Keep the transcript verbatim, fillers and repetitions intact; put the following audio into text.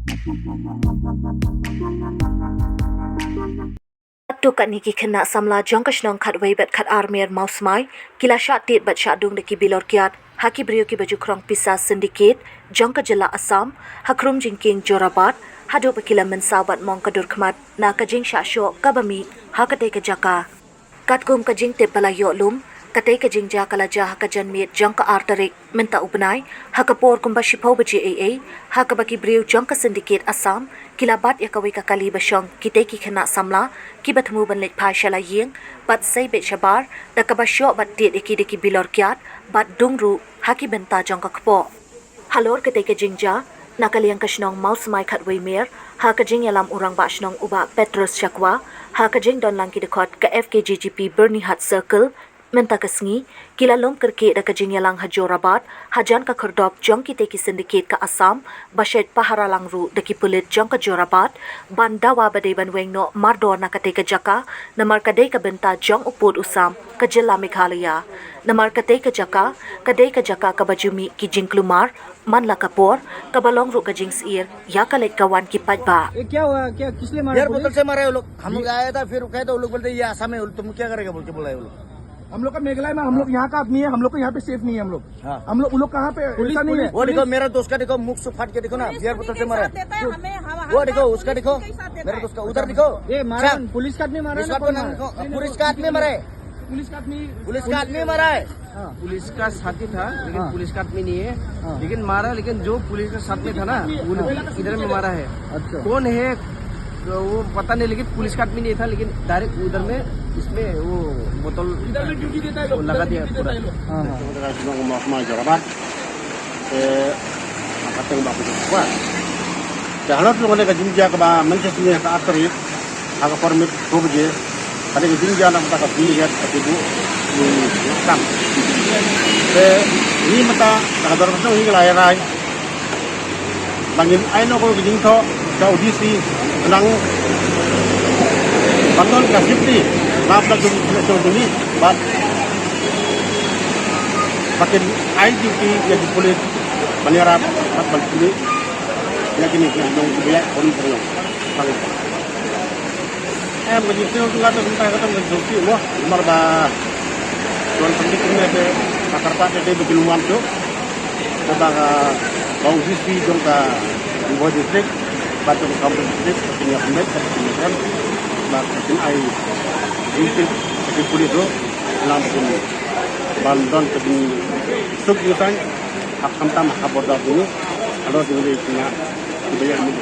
Katto katne ki khynnah samla jong ka shnong khatwei bad khatar Mer Mawsmai ki la shah tied bad shah dung da ki bilor kiad ha ki briew kiba ju khrong pisa syndicate jong ka jylla Assam ha khrum jingkieng Jorabat, haduh ba ki la mynsaw bad mong ka dur khmat na ka jingshah shoh kaba mih ha katei ka jaka. Katkum ka jingtip ba la ïoh lum, katei ka jingjia ka la jia ha ka janmiet jong ka ar tarik mynta u bnai, ha ka por kumba shiphew baje eiei, ha kaba ki briew jong ka syndicate Assam ki la bat ïa kawei ka kali ba shong kitei ki khynnah samla kiba thmu ban leit phai sha la ïing bad sei beit shabar, da kaba shoh bad tied ïa ki da ki bilor kiad bad dung ruh ha ki bynta jong ka kpoh. Halor katei ka jingjia, na ka liang ka shnong Mawsmai khatwei Mer, ha ka jingïalam u rangbah shnong u Bah Petrus Shakwa, ha ka jingdon lang ki dkhot ka F K J G P Byrnihat Circle, mynta ka sngi ki la lum kyrkieh da ka jingïalang ha Jorabat hajan ka khyrdop jong kitei ki syndicate ka Assam ba shait pahara lang ruh da ki pulit jong ka Jorabat ban dawa ba dei ban weng noh mardor na katei ka jaka, namar ka dei ka bynta jong u pud u sam ka jylla Meghalaya. Namar katei ka jaka ka dei ka jaka kaba ju mih ki jingkulmar man la ka por, kaba long ruh ka jingsyier ïa ka leit ka wan ki paidbah. ये क्या हुआ? क्या, किस लिए मारा? बियर बोतल पुलिस? से मारा है वो लोग। हम लोग आया था, फिर रुका है तो वो लोग बोलते, "ये आसाम है, तुम क्या करेगा?" बोल के बोला है वो लोग। हम लोग का मेघालय में, हम लोग यहाँ का आदमी है, हम लोग को यहाँ पे सेफ नहीं है हम लोग। हाँ। हम लोग, वो लोग कहाँ पे, पुलिस, ऐसा नहीं है। पुलिस, वो देखो, पुलिस। मेरा दोस्त का देखो, मुख से फाट के देखो ना, बियर बोतल से मारा है। वो देखो, उसका देखो, मेरा दोस्त का, उधर देखो। ये मारा, पुलिस का आदमी मारा है ना, पुलिस का आदमी मारा है। पुलिस का आदमी मारा है। हाँ। पुलिस का साथी था, लेकिन हाँ। पुलिस का आदमी नहीं है। हाँ। लेकिन मारा, लेकिन जो पुलिस के साथ में था ना, वो इधर में मारा है। अच्छा। कौन है, तो वो पता नहीं, लेकिन पुलिस का आदमी नहीं था, लेकिन डायरेक्ट उधर में इसमें वो बोतल इधर में ड्यूटी देता है लोग, वो लगा दिया पूरा। हाँ, हाँ। Mahkama Jorabat. Eh, Makateng ba pujok kuat. Te halor tu ngone ka jingjia kaba mynta sini ka atri, ha ka por mit ko baje, ka dei ka jingjia na ka bini gat ka tibu ni kam. Te ni mynta ka dor ka ni lai rai. Bangin ai no ko ka jingthoh ka U D C nang baton ka safety ba pla dum ni bat. Bakin ai duty ïa ki pulit ban ïarap bad ban pynlong ïa kine ki nongbiang pynlong. Em, ka jingpynlong tu nga tu mynta ka tu nga jingpynlong mo, namar ba don pynlong kine te ka kyrpad te te ba ki lum tu. Kata ka ba U D C jong ka Ri Bhoi District bad jong ka Kamjong District, ka kin ïa pynbeit, ka kin ïa pynbeit, bad ka kin ai jingtip ka kin pulit ruh, lang ka kin ban don ka jingsuk jingsaiñ, ha khamtam ha border jong ngi, halor jong ngi ki nga ki ba ïa mut.